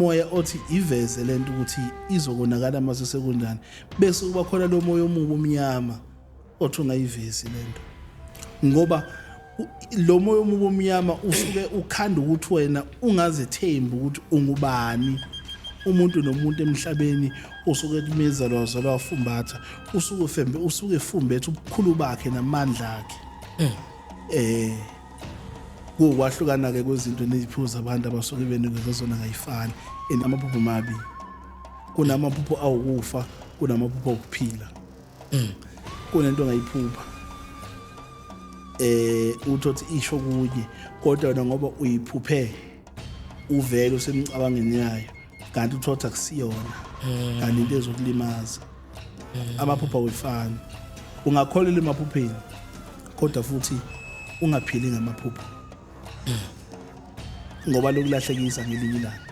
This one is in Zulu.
Umoya othi iveze lento ukuthi izokonakala mase sekunjani, bese kuba khona lo moya omubi omnyama othi ungayivezi lento, ngoba lo moya omubi omnyama usuke ukhanda ukuthi wena ungazethembi ukuthi ungubani. Umuntu nomuntu emhlabeni usuke ekumeza lwazalwa wafumbatha, usuke fembe, usuke efumbethe ubukhulu bakhe namandla akhe. Kuwukwahlukana ke kwezinto neziphiwo zabantu abasuke benikezwe zona ngayifani, and amaphupho mabi. Kunamaphupho awukufa, kunamaphupho okuphila. Kunento ongayiphupha uthothi isho kunye, kodwa wena ngoba uyiphuphe uvele usemcabangeni yayo, kanti uthothi akusiyona, kanti into ezokulimaza. Amaphupho awefani. Ungakholelwa emaphupheni, kodwa futhi ungaphili ngamaphupho, ngoba lokulahlekisa ngelinye ilanga.